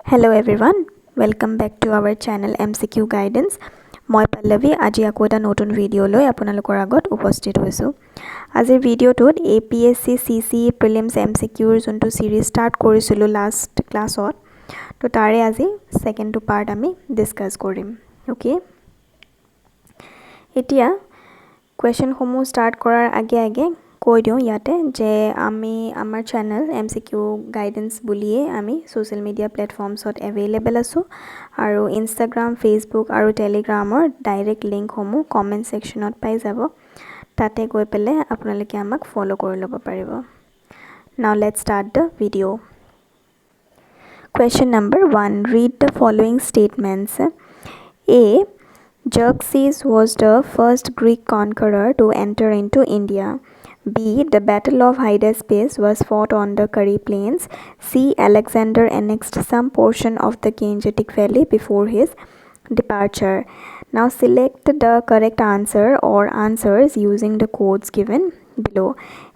Hello everyone, welcome back to our channel MCQ Guidance. মই পল্লৱী। আজি আকৌ এটা নতুন ভিডিঅ' লৈ আপোনালোকৰ আগত উপস্থিত হৈছোঁ। আজিৰ ভিডিঅ'টোত এপিএছচি চিচি প্ৰিলিমছ এমচিকিউৰ যোনটো ছিৰিজ ষ্টাৰ্ট কৰিছিলোঁ লাষ্ট ক্লাছত, তো তাৰে আজি ছেকেণ্ডটো পাৰ্ট আমি ডিছকাছ কৰিম। অ'কে, এতিয়া কুৱেশ্যনসমূহ ষ্টাৰ্ট কৰাৰ আগে আগে কৈ দিওঁ ইয়াতে যে আমি আমাৰ চেনেল এমচিকিউ গাইডেন্স বুলিয়ে আমি ছ'চিয়েল মিডিয়া প্লেটফৰ্মছত এভেইলেবল আছোঁ আৰু ইনষ্টাগ্ৰাম, ফেচবুক আৰু টেলিগ্ৰামৰ ডাইৰেক্ট লিংকসমূহ কমেণ্ট ছেকশ্যনত পাই যাব। তাতে গৈ পেলাই আপোনালোকে আমাক ফ'ল' কৰি ল'ব পাৰিব। Now let's start the video. Question number 1. Read the following statements. A. Xerxes was the first Greek conqueror to enter into India. B. The Battle of Hydaspes was fought on the Kari Plains. C. Alexander annexed some portion of the Gangetic Valley before his departure. Now select the correct answer or answers using the codes given below.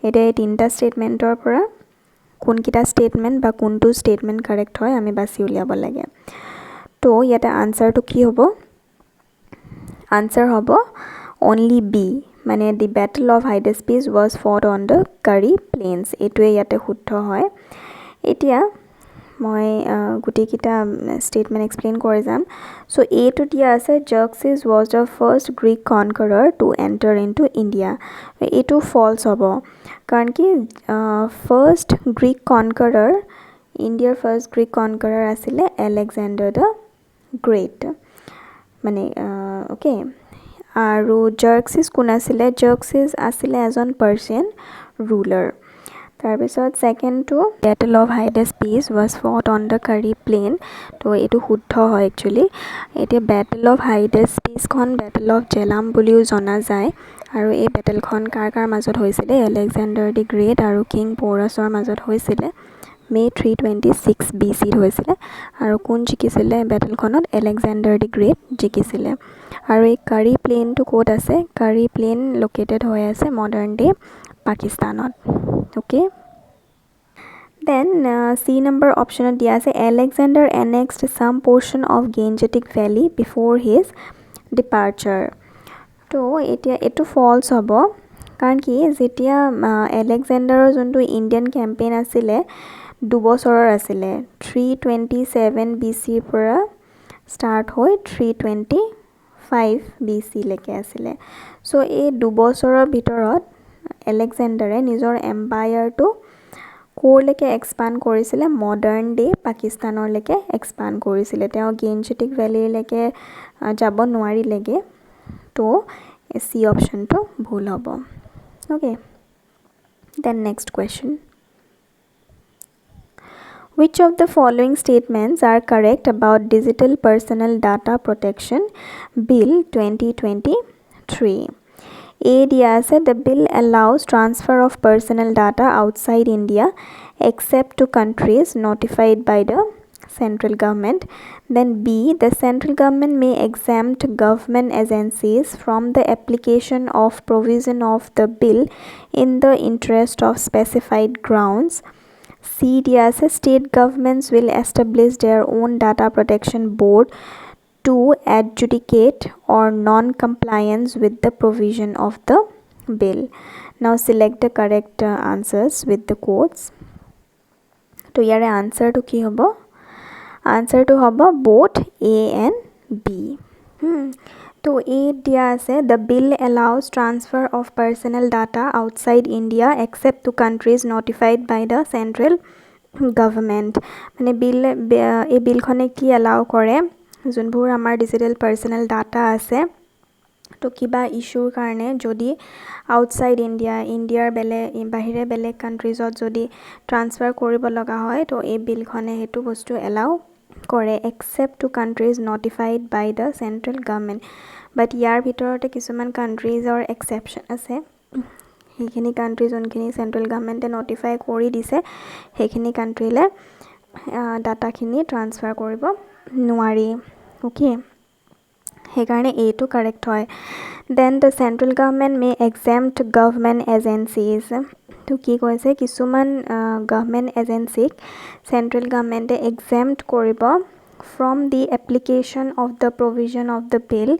এতিয়া এই তিনিটা ষ্টেটমেণ্টৰ পৰা কোনকেইটা statement বা কোনটো statement correct হয়, আমি বাছি উলিয়াব লাগে। তো ইয়াতে আনচাৰটো কি হ'ব? আনচাৰ হ'ব অনলি বি, মানে the Battle of Hydaspes was fought on the Kari Plains. এইটোৱে ইয়াতে শুদ্ধ হয়। এতিয়া মই গোটেইকেইটা ষ্টেটমেণ্ট এক্সপ্লেইন কৰি যাম। চ' এইটো দিয়া আছে, Xerxes was the first Greek conqueror to enter into India. এইটো ফল্ছ হ'ব, কাৰণ কি ফাৰ্ষ্ট গ্ৰীক কনকাৰাৰ, ইণ্ডিয়াৰ ফাৰ্ষ্ট গ্ৰীক কনকাৰাৰ আছিলে আলেকজেণ্ডাৰ the great. মানে অ'কে, আৰু জাৰ্কচিছ কোন আছিলে? জাৰ্কচিছ আছিলে এজন পাৰ্চিয়ান ৰুলাৰ। তাৰপিছত ছেকেণ্ডটো, Battle of Hydaspes was fought on the Kari Plain. তো এইটো শুদ্ধ হয় একচুৱেলি। এতিয়া battle of হাইডেছপিছখন battle of Jhelum বুলিও জনা যায় আৰু এই বেটেলখন কাৰ কাৰ মাজত হৈছিলে? আলেকজেণ্ডাৰ দি গ্ৰেট আৰু কিং প'ৰাছৰ মাজত হৈছিলে। মে' 326 বিচিত হৈছিলে। আৰু কোন জিকিছিলে বেটেলখনত? আলেকজেণ্ডাৰ দি গ্ৰেট জিকিছিলে। আৰু এই কাৰী প্লেইনটো ক'ত আছে? কাৰী প্লেইন লোকেটেড হৈ আছে মডাৰ্ণ ডে পাকিস্তানত। অ'কে, then C number অপশ্যনত দিয়া আছে, Alexander annexed some portion of Gangetic Valley before his departure. তো এতিয়া এইটো ফল্ছ হ'ব, কাৰণ কি যেতিয়া আলেকজেণ্ডাৰৰ যোনটো ইণ্ডিয়ান কেম্পেইন আছিলে, 2 বছৰৰ আছিলে, 327 বিচিৰ পৰা ষ্টাৰ্ট হৈ 325 বিচিলৈকে আছিলে। চ' এই 2 বছৰৰ ভিতৰত আলেকজেণ্ডাৰে নিজৰ এম্পায়াৰটো ক'লৈকে এক্সপাণ্ড কৰিছিলে? মডাৰ্ণ ডে পাকিস্তানলৈকে এক্সপাণ্ড কৰিছিলে। তেওঁ গেঞ্জেটিক ভেলীলৈকে যাব নোৱাৰিলেগৈ। তো চি অপশ্যনটো ভুল হ'ব। Okay, then next question. Which of the following statements are correct about Digital Personal Data Protection Bill 2023? A দিয়া আছে, the bill allows transfer of personal data outside India except to countries notified by the central government. Then B, the central government may exempt government agencies from the application of provision of the bill in the interest of specified grounds. C দিয়া আছে, state governments will establish their own data protection board to adjudicate or non-compliance with the provision of the bill. Now select the correct answers with the codes. তো ইয়াৰে আনচাৰটো কি হ'ব? আনচাৰটো হ'ব both A and B. তো এ দিয়া আছে, the bill allows transfer of personal data outside India except to countries notified by the central government. মানে বিল এই বিলখনে কি এলাউ কৰে? যোনবোৰ আমাৰ ডিজিটেল পাৰ্চনেল ডাটা আছে, তো কিবা ইছ্যুৰ কাৰণে যদি আউটছাইড ইণ্ডিয়া, ইণ্ডিয়াৰ বেলেগ বাহিৰে বেলেগ কাণ্ট্ৰিজত যদি ট্ৰান্সফাৰ কৰিব লগা হয়, তো এই বিলখনে সেইটো বস্তু এলাউ কৰে, except to countries notified by the central government. But ইয়াৰ ভিতৰতে কিছুমান কাণ্ট্ৰিজৰ এক্সেপশ্যন আছে। সেইখিনি কাণ্ট্ৰি যোনখিনি চেণ্ট্ৰেল গভমেণ্টে নটিফাই কৰি দিছে, সেইখিনি কাণ্ট্ৰিলে ডাটাখিনি ট্ৰান্সফাৰ কৰিব নোৱাৰি। অ'কে, সেইকাৰণে এইটো কাৰেক্ট হয়। Then the central government may exempt government agencies. তো কি কৈছে? কিছুমান গভমেণ্ট এজেঞ্চিক চেণ্ট্ৰেল গভমেণ্টে এক্সেম্প্ট কৰিব from the application of the provision of the bill,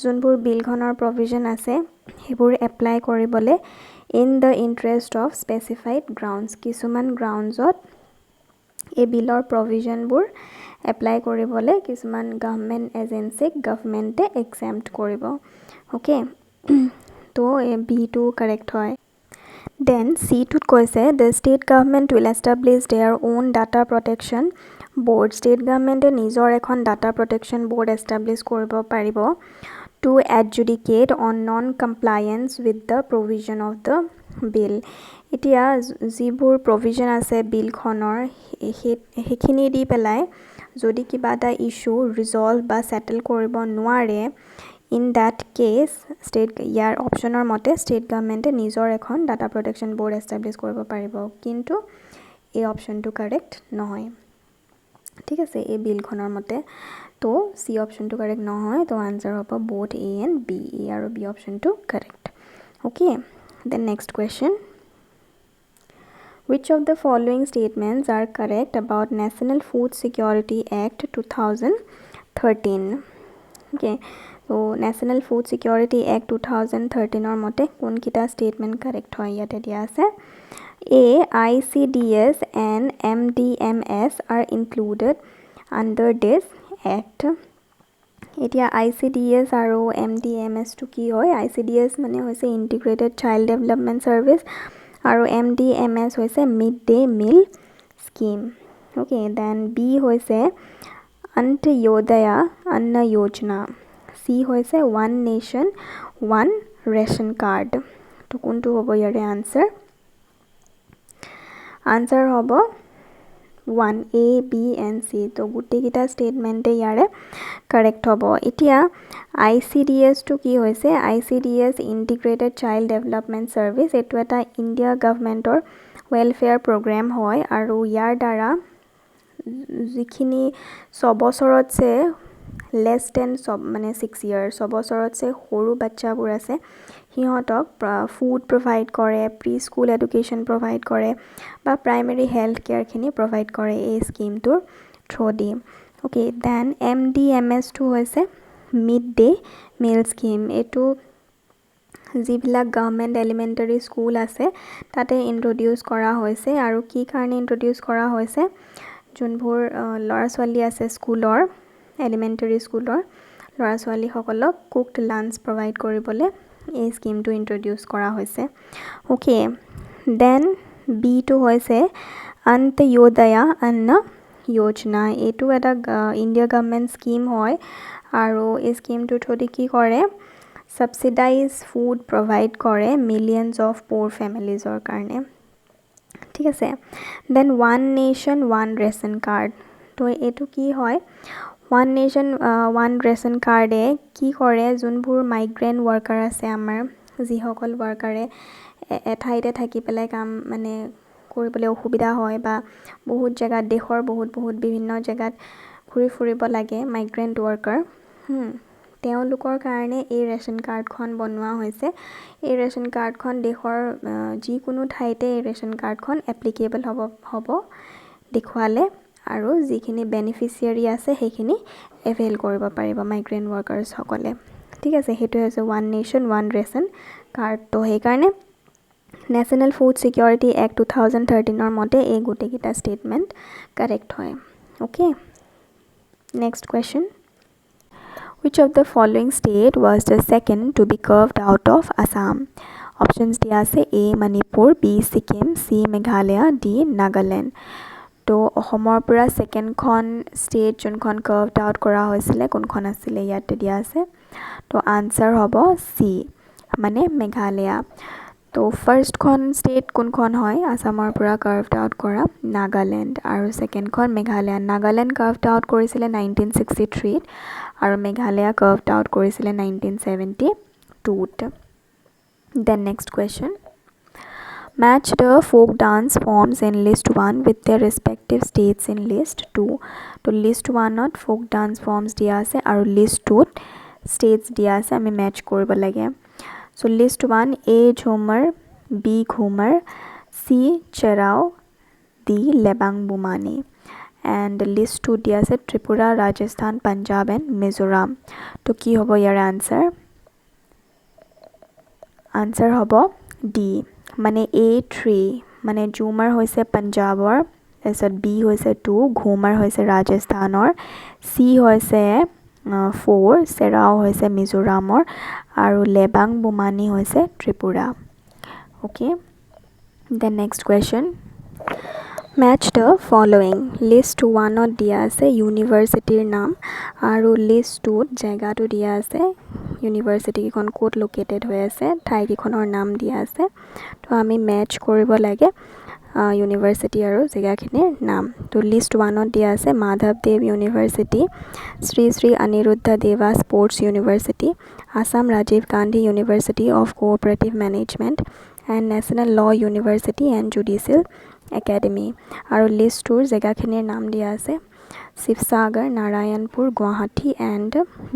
যোনবোৰ বিলখনৰ প্ৰভিজন আছে সেইবোৰ এপ্লাই কৰিবলৈ, in the interest of specified grounds. কিছুমান গ্ৰাউণ্ডছত এই বিলৰ প্ৰভিজনবোৰ এপ্লাই কৰিবলৈ কিছুমান গভমেণ্ট এজেঞ্চিক গভমেণ্টে এক্সেম্প্ট কৰিব। অ'কে, তো এই বিটো কাৰেক্ট হয়। দেন চিটোত কৈছে, the state government will establish their own data protection board. State গভমেণ্টে নিজৰ এখন ডাটা প্ৰটেকশ্যন ব'ৰ্ড এষ্টাব্লিছ কৰিব পাৰিব to adjudicate on non compliance with the provision of the bill. এতিয়া যিবোৰ প্ৰভিজন আছে বিলখনৰ, সেইখিনি দি পেলাই যদি কিবা এটা ইছ্যু ৰিজল্ভ বা ছেটেল কৰিব নোৱাৰে, ইন that cash state ইয়াৰ অপশ্যনৰ মতে ষ্টেট গভমেণ্টে নিজৰ এখন ডাটা প্ৰটেকশ্যন ব'ৰ্ড এষ্টাব্লিছ কৰিব পাৰিব। কিন্তু এই অপশ্যনটো কাৰেক্ট নহয়। ঠিক আছে, এই বিলখনৰ মতে তো চি অপশ্যনটো কাৰেক্ট নহয়। তো আনচাৰ হ'ব both A and B, এ আৰু বি অপশ্যনটো correct. Okay, then next question. Which of the following statements are correct about National Food Security Act 2013? Okay, so National Food Security Act 2013ৰ মতে কোনকেইটা statement correct হয় ইয়াতে দিয়া আছে। A, ICDS and MDMS are included under this act. এতিয়া I C D S আৰু M D M এছটো কি হয়? I C D S মানে হৈছে ইণ্টিগ্ৰেটেড চাইল্ড ডেভেলপমেণ্ট ছাৰ্ভিচ আৰু এম ডি এম এছ হৈছে mid day meal scheme. Okay, then B হৈছে অন্ত্যোদয়া অন্ন যোজনা, চি হৈছে one nation one ration card. তো কোনটো হ'ব ইয়াৰে আনচাৰ? আনচাৰ হ'ব one, A, B and C. তো গোটেইকেইটা ষ্টেটমেণ্টে ইয়াৰে কাৰেক্ট হ'ব। এতিয়া I C D এছটো কি হৈছে? ICDS, Integrated Child Development Service, এইটো এটা ইণ্ডিয়া গভমেণ্টৰ ৱেলফেয়াৰ প্ৰগ্ৰেম হয় আৰু ইয়াৰ দ্বাৰা যিখিনি ছবছৰতছে লেছ দেন ছব মানে 6 ইয়াৰ, ছবছৰতছে সৰু বাচ্ছাবোৰ আছে, সিহঁতক ফুড প্ৰভাইড কৰে, প্ৰি স্কুল এডুকেশ্যন প্ৰভাইড কৰে বা প্ৰাইমেৰী হেল্থ কেয়াৰখিনি প্ৰভাইড কৰে এই স্কীমটোৰ through' the. Okay, then M D M এছটো হৈছে মিড ডে মিল স্কীম। এইটো যিবিলাক গভমেণ্ট এলিমেণ্টেৰী স্কুল আছে তাতে ইণ্ট্ৰডিউচ কৰা হৈছে। আৰু কি কাৰণে ইণ্ট্ৰডিউচ কৰা হৈছে? যোনবোৰ ল'ৰা ছোৱালী আছে স্কুলৰ, এলিমেণ্টেৰী স্কুলৰ ল'ৰা ছোৱালীসকলক কুকড লাঞ্চ প্ৰভাইড কৰিবলৈ এই স্কীমটো ইণ্ট্ৰডিউচ কৰা হৈছে। অ'কে, then বিটো হৈছে অন্ত্যোদয়া অন্ন যোজনা। এইটো এটা ইণ্ডিয়া গভমেণ্ট স্কীম হয় আৰু এই স্কীমটোৰ থ্ৰুদি কি কৰে? ছাবচিডাইজ ফুড প্ৰভাইড কৰে মিলিয়নছ অফ প'ৰ ফেমিলিজৰ কাৰণে। ঠিক আছে। Then one nation one ration card. তো এইটো কি হয়? ওৱান নেশ্যন ওৱান ৰেচন কাৰ্ডে কি কৰে? যোনবোৰ মাইগ্ৰেণ্ট ৱৰ্কাৰ আছে আমাৰ, যিসকল ৱৰ্কাৰে এঠাইতে থাকি পেলাই কাম মানে কৰিবলৈ অসুবিধা হয় বা বহুত জেগাত, দেশৰ বহুত বহুত বিভিন্ন জেগাত ঘূৰি ফুৰিব লাগে, মাইগ্ৰেণ্ট ৱৰ্কাৰ, তেওঁলোকৰ কাৰণে এই ৰেচন কাৰ্ডখন বনোৱা হৈছে। এই ৰেচন কাৰ্ডখন দেশৰ যিকোনো ঠাইতে এই ৰেচন কাৰ্ডখন এপ্লিকেবল হ'ব দেখুৱালে আৰু যিখিনি বেনিফিচিয়াৰী আছে সেইখিনি এভেইল কৰিব পাৰিব মাইগ্ৰেণ্ট ৱৰ্কাৰ্ছসকলে। ঠিক আছে, সেইটোৱে হৈছে one nation one ration card. তো সেইকাৰণে National Food Security Act 2013ৰ মতে এই গোটেইকেইটা ষ্টেটমেণ্ট কাৰেক্ট হয়। Okay, next question. Which of the following state was the second to be carved out of Assam? Options দিয়া আছে, A Manipur, B Sikkim, C Meghalaya, D Nagaland. তো অসমৰ পৰা ছেকেণ্ডখন ষ্টেট যোনখন কাৰ্ভড আউট কৰা হৈছিলে কোনখন আছিলে ইয়াতে দিয়া আছে। তো আনচাৰ হ'ব চি, মানে মেঘালয়া। তো ফাৰ্ষ্টখন ষ্টেট কোনখন হয় আছামৰ পৰা কাৰ্ভড আউট কৰা? নাগালেণ্ড। আৰু ছেকেণ্ডখন মেঘালয়া। নাগালেণ্ড কাৰ্ভড আউট কৰিছিলে 1963ত আৰু মেঘালয়া কাৰ্ভড আউট কৰিছিলে 1972ত। Then next question. Match the folk dance forms in list 1 with their respective states in list 2. তো list 1ত folk dance forms দিয়া আছে আৰু list 2ত states দিয়া আছে, আমি মেচ কৰিব লাগে। So list 1, A Jhumar, B Ghumar, C Cheraw, D Lebang Boomani. And list two দিয়া আছে ত্ৰিপুৰা, ৰাজস্থান, পাঞ্জাৱ এণ্ড মিজোৰাম। তো কি হ'ব ইয়াৰ আনচাৰ? আনচাৰ হ'ব ডি, মানে এ থ্ৰী, মানে জুমাৰ হৈছে পাঞ্জাৱৰ, তাৰপিছত বি হৈছে টু, ঘুমাৰ হৈছে ৰাজস্থানৰ, চি হৈছে ফ'ৰ, চেৰাও হৈছে মিজোৰামৰ আৰু লেবাং বুমানি হৈছে Tripura. Okay, then next question, match the following. List ওৱানত দিয়া আছে ইউনিভাৰ্চিটিৰ নাম আৰু লিষ্ট টুত জেগাটো দিয়া আছে, ইউনিভাৰ্চিটিকেইখন ক'ত লোকেটেড হৈ আছে, ঠাইকেইখনৰ নাম দিয়া আছে। তো আমি মেচ কৰিব লাগে ইউনিভাৰ্চিটি আৰু জেগাখিনিৰ নাম। তো লিষ্ট ওৱানত দিয়া আছে মাধৱদেৱ university, Shri Shri Aniruddha Deva sports university, Assam Rajiv Gandhi University of Cooperative Management and National Law University and Judicial Academy. আৰু লিষ্ট টুৰ জেগাখিনিৰ নাম দিয়া আছে শিৱসাগৰ, নাৰায়ণপুৰ, গুৱাহাটী এণ্ড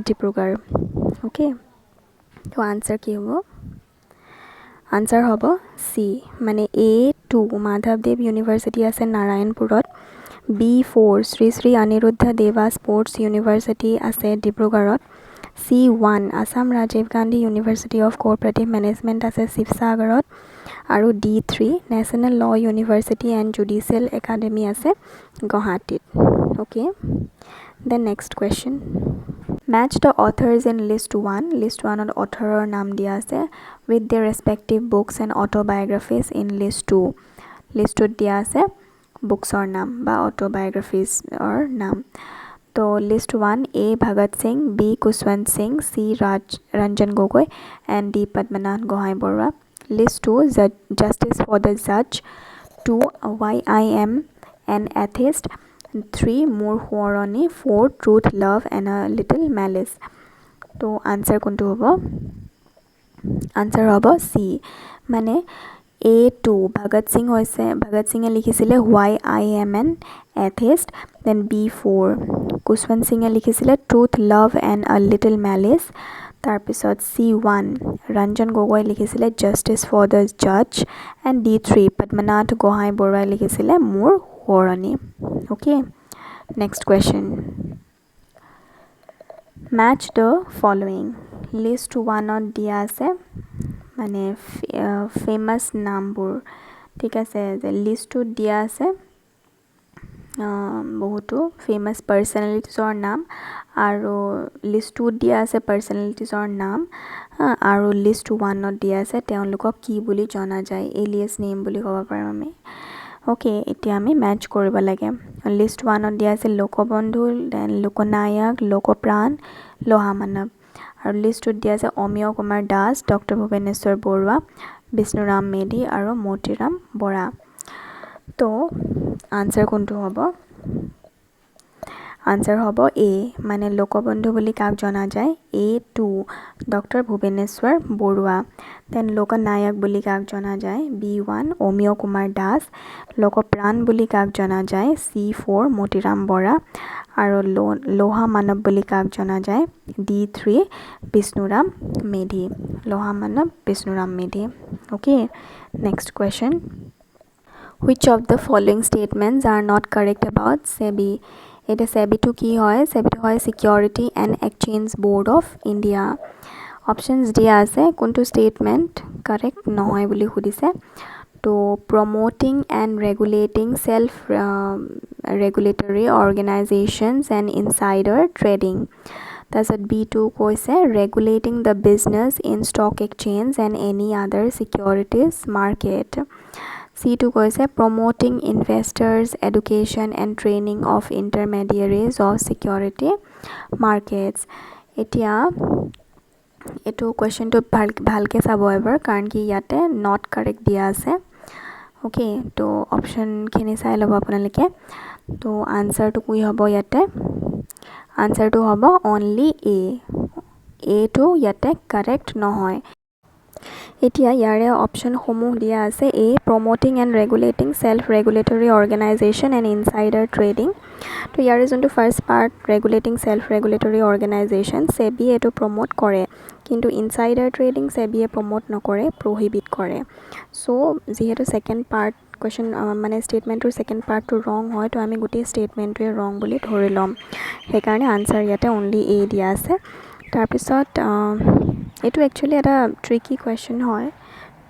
ডিব্ৰুগড়। অ'কে, তো আনচাৰ কি হ'ব? আনচাৰ হ'ব চি, মানে এ টু, মাধৱদেৱ ইউনিভাৰ্চিটি আছে নাৰায়ণপুৰত, B four, Shri Shri Aniruddha Deva sports university আছে ডিব্ৰুগড়ত, C one, Assam Rajiv Gandhi University of Cooperative Management আছে শিৱসাগৰত আৰু D three, National Law University and Judicial Academy আছে গুৱাহাটীত। Okay, then next question, match the authors in list one. List ওৱানত অথৰৰ নাম দিয়া আছে with the respective books and autobiographies in list two. List টুত দিয়া আছে বুকছৰ নাম বা অট'বায়'গ্ৰাফিজৰ নাম। তো list one, A Bhagat Singh, B Khushwant Singh, C Raj Ranjan Gogoi and D Padmanabha Gohain Barua. List two, Justice for the Judge, two, Why I Am an Atheist, three, মোৰ সোঁৱৰণি, four, Truth, Love and a Little Malice. তো answer কোনটো হ'ব? Answer হ'ব C, মানে এ two, Bhagat Singh হৈছে, ভগত সিঙে লিখিছিলে Why I Am an Atheist. Then B four, Khushwant সিঙে লিখিছিলে Truth, Love and a Little Malice. তাৰপিছত চি ওৱান, ৰঞ্জন গগৈ লিখিছিলে Justice for the Judge and D three, Padmanabha Gohain বৰুৱাই লিখিছিলে মোৰ সোঁৱৰণি। Okay, next question, match the following. List ওৱানত দিয়া আছে মানে ফেমাছ নামবোৰ, ঠিক আছে, যে লিষ্টটোত দিয়া আছে বহুতো ফেমাছ পাৰ্চনেলিটিছৰ নাম আৰু লিষ্ট টুত দিয়া আছে পাৰ্চনেলিটিছৰ নাম আৰু লিষ্ট ওৱানত দিয়া আছে তেওঁলোকক কি বুলি জনা যায়, এলিয়াছ নেম বুলি ক'ব পাৰোঁ আমি। অ'কে, এতিয়া আমি মেচ কৰিব লাগে। লিষ্ট ওৱানত দিয়া আছে লোকবন্ধু, then Loknayak, Lokpran, লোহামানৱ আৰু লিষ্ট টুত দিয়া আছে অমিয় কুমাৰ দাস, ডক্টৰ ভূপেনেশ্বৰ বৰুৱা, বিষ্ণুৰাম মেধি আৰু মতিৰাম বৰা। তো আনচাৰ কোনটো হ'ব? আনচাৰ হ'ব এ, মানে লোকবন্ধু বুলি কাক জনা যায়? A two, doctor Bhupeneshwar Baruah. Then Loknayak বুলি কাক জনা যায়? B one, Amiya Kumar Das. লোকপ্ৰাণ বুলি কাক জনা যায়? C four, Motiram Bora. আৰু লোহা মানৱ বুলি কাক জনা যায়? D three, Bishnuram Medhi. লোহা মানৱ Bishnuram Medhi. Okay, next question, which of the following statements are not correct about SEBI? এতিয়া ছেবিটো কি হয়? ছেবিটো হয় Security and Exchange Board of India. Options দিয়া আছে, কোনটো ষ্টেটমেণ্ট কাৰেক্ট নহয় বুলি সুধিছে। তো promoting and regulating self regulatory organizations and insider trading. তাৰপিছত বি টু কৈছে regulating the business in stock exchange and any other securities market. চিটো কৈছে promoting investors education and training of intermediaries of security markets. এতিয়া এইটো কুৱেশ্যনটো ভালকৈ চাব এবাৰ, কাৰণ কি ইয়াতে not correct দিয়া আছে। অ'কে, তো অপশ্যনখিনি চাই ল'ব আপোনালোকে। তো আনচাৰটো কি হ'ব ইয়াতে? আনচাৰটো হ'ব অনলি এ। এটো ইয়াতে কাৰেক্ট নহয়। এতিয়া ইয়াৰে অপশ্যনসমূহ দিয়া আছে। A, promoting and regulating self regulatory organization and insider trading। তো ইয়াৰে যোনটো first part, regulating self regulatory organization, ছেবিয়ে এইটো প্ৰম'ট কৰে, কিন্তু ইনচাইডাৰ ট্ৰেডিং ছেবিয়ে প্ৰম'ট নকৰে, প্ৰহিবিট কৰে। চ' যিহেতু ছেকেণ্ড পাৰ্ট কুৱেশ্যন, মানে ষ্টেটমেণ্টটোৰ ছেকেণ্ড পাৰ্টটো ৰং হয়, তো আমি গোটেই ষ্টেটমেণ্টটোৱে ৰং বুলি ধৰি ল'ম। সেইকাৰণে আনচাৰ ইয়াতে অনলি এ দিয়া আছে। তাৰপিছত এইটো একচুৱেলি এটা ট্ৰিকি কুৱেশ্যন হয়।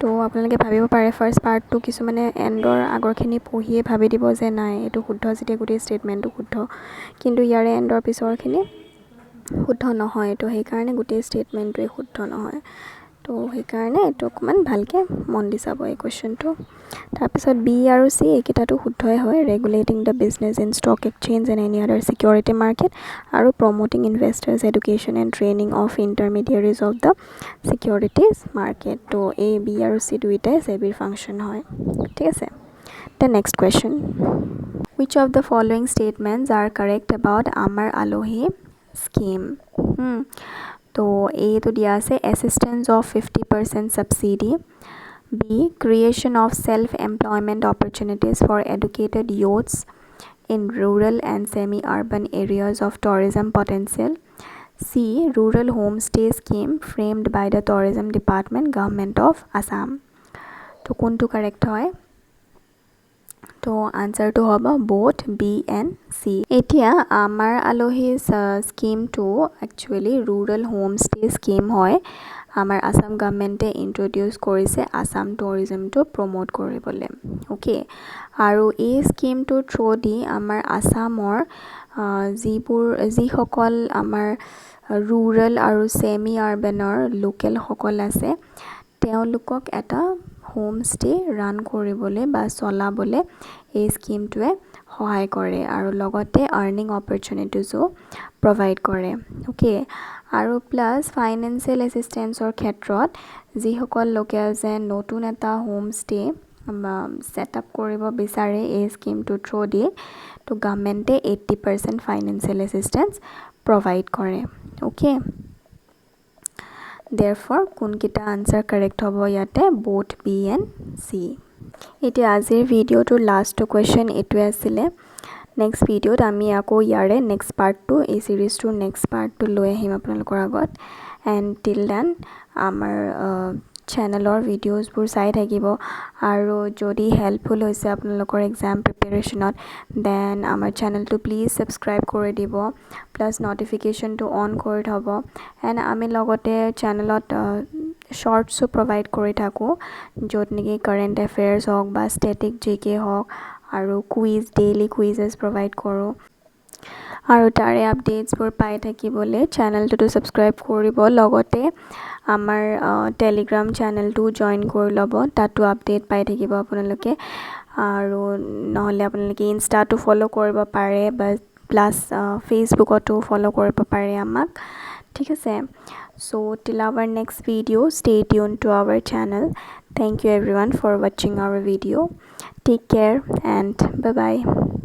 তো আপোনালোকে ভাবিব পাৰে, ফাৰ্ষ্ট পাৰ্টটো কিছুমানে এণ্ডৰ আগৰখিনি পঢ়িয়ে ভাবি দিব যে নাই, এইটো শুদ্ধ যেতিয়া গোটেই ষ্টেটমেণ্টটো শুদ্ধ, কিন্তু ইয়াৰে এণ্ডৰ পিছৰখিনি শুদ্ধ নহয়। তো সেইকাৰণে গোটেই ষ্টেটমেণ্টটোৱে শুদ্ধ নহয়। তো সেইকাৰণে এইটো অকণমান ভালকৈ মন দি চাব এই কুৱেশ্যনটো। তাৰপিছত বি আৰু চি এইকেইটাতো শুদ্ধই হয়, regulating the business in stock exchange and any other security market আৰু promoting investors education and training of intermediaries of the securities market। তো এই বি আৰু চি দুইটাই ছেবিৰ ফাংচন হয়, ঠিক আছে। The next question, which of the following statements are correct about Amar Alohi scheme? তো এইটো দিয়া আছে, assistance of 50% subsidy, B, creation of self employment opportunities for educated youths in rural and semi urban areas of tourism potential, C, rural homestay scheme framed by the Tourism Department, Government of Assam। তো কোনটো correct হয়? তো আনচাৰটো হ'ব both B and C. এতিয়া আমাৰ আলহী স্কীমটো actually rural homestay scheme হয়। আমাৰ আছাম গভমেণ্টে ইণ্ট্ৰডিউচ কৰিছে আছাম টুৰিজমটো প্ৰম'ট কৰিবলৈ, অ'কে। আৰু এই স্কীমটোৰ থ্ৰ' দি আমাৰ আছামৰ যিবোৰ যিসকল আমাৰ ৰুৰেল আৰু ছেমি আৰ্বেনৰ লোকেলসকল আছে, তেওঁলোকক এটা হোমষ্টে ৰান কৰিবলৈ বা চলাবলৈ এই স্কীমটোৱে সহায় কৰে আৰু লগতে আৰ্নিং অপৰচুনিটিজো প্ৰভাইড কৰে, অ'কে। আৰু প্লাছ ফাইনেন্সিয়েল এছিষ্টেঞ্চৰ ক্ষেত্ৰত যিসকল লোকে যে নতুন এটা হোমষ্টে ছেট আপ কৰিব বিচাৰে এই স্কীমটোৰ থ্ৰ' দি, তো গভমেণ্টে 80% ফাইনেন্সিয়েল এছিষ্টেঞ্চ প্ৰভাইড কৰে, অ'কে। দেৰফৰ কোনকেইটা আনচাৰ কাৰেক্ট হ'ব ইয়াতে? Both B and C. এতিয়া আজিৰ ভিডিঅ'টোৰ লাষ্টটো কুৱেশ্যন এইটোৱে আছিলে। নেক্সট ভিডিঅ'ত আমি আকৌ ইয়াৰে নেক্সট পাৰ্টটো, এই ছিৰিজটোৰ নেক্সট পাৰ্টটো লৈ আহিম আপোনালোকৰ আগত। এণ্ড টিল then আমাৰ চেনেলৰ ভিডিঅ'জবোৰ চাই থাকিব আৰু যদি হেল্পফুল হৈছে আপোনালোকৰ এক্সাম প্ৰিপেৰেশ্যনত, then আমাৰ চেনেলটো প্লিজ ছাবস্ক্ৰাইব কৰি দিব, প্লাছ নটিফিকেশ্যনটো অন কৰি থ'ব। এণ্ড আমি লগতে চেনেলত শ্বৰ্টছো প্ৰভাইড কৰি থাকোঁ, য'ত নেকি কাৰেণ্ট এফেয়াৰ্ছ হওক বা ষ্টেটিক জিকে হওক আৰু কুইজ, ডেইলি কুইজেছ প্ৰভাইড কৰোঁ। আৰু তাৰে আপডেটছবোৰ পাই থাকিবলৈ চেনেলটোতো ছাবস্ক্ৰাইব কৰিব, লগতে আমাৰ টেলিগ্ৰাম চেনেলটোও জইন কৰি ল'ব, তাতো আপডেট পাই থাকিব আপোনালোকে। আৰু নহ'লে আপোনালোকে ইনষ্টাটো ফ'ল' কৰিব পাৰে বা প্লাছ ফেচবুকতো ফ'ল' কৰিব পাৰে আমাক, ঠিক আছে। So till our next video, stay tune to our channel. Thank you everyone for watching our video. Take care and bye bye.